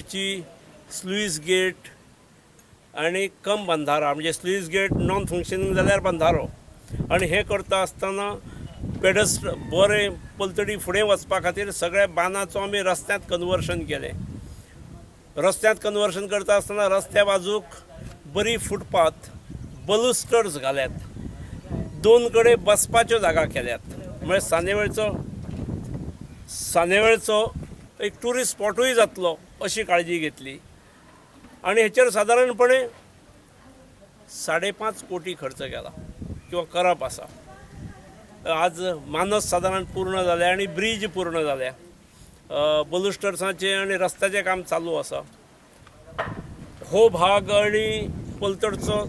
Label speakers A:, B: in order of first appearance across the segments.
A: ची sluice get आनी कम बंधारा, म्हणजे स्लुईस गेट नॉन फंक्शनींग जाल्यार बंधारो. आनी हें करता आसतना पेडस्ट बरें पलतडी फुडें वचपा खातीर सगळ्या बांदाचो आमी रस्त्यांत कन्वर्शन केलें. रस्त्यांत कन्वर्शन करता आसतना रस्त्या बाजूक बरी फुटपाथ, बलुस्टर्स घाल्यात, दोन कडेन बसपाच्यो जागा केल्यात. म्हळ्यार सानेवेळचो एक ट्युरिस्ट स्पॉटूय जातलो अशी काळजी घेतली. आनी हेचेर सादारणपणे 5.5 कोटी खर्च केला किंवा करप आसा. आज मानस सादारण पूर्ण जाल्या आनी ब्रीज पूर्ण जाल्या. बलुस्टर्साचें आनी रस्त्याचें काम चालू आसा. हो भाग आनी पलतडचो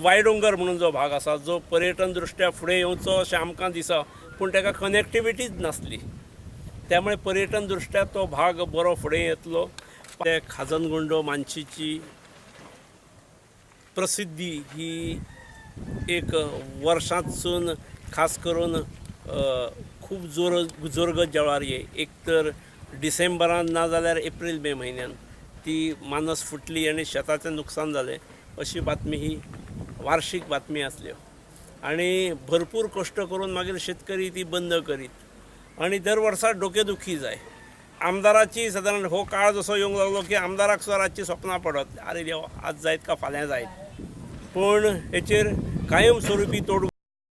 A: वायडोंगर म्हणून जो भाग आसा, जो पर्यटन दृश्ट्या फुडें येवचो अशें आमकां दिसा, पूण ताका कनेक्टिविटीच नासली. त्यामुळे पर्यटन दृश्ट्या तो भाग बरो फुडें येतलो. ते खाजनगुंडो मानशीची प्रसिद्धी ही एक वर्षांतसून, खास करून खूब जोर जोरगत ज्या ये एक तर डिसेंबरान ना जाल्यार एप्रील मे म्हयन्यान ती मानस फुटली आनी शेताचें नुकसान जालें अशी बातमी ही वार्षीक बातमी आसल्यो. आनी भरपूर कश्ट करून मागीर शेतकरी ती बंद करीत आनी दर वर्सा डोकेदुखी जाय आमदाराची. सादारण हो काळ जसो येवंक लागलो की आमदाराक सुद्दां रातची सपनां पडत, अरे देवा, आज जायत का फाल्यां जायत? पूण हेचेर कायम स्वरुपी तोडगो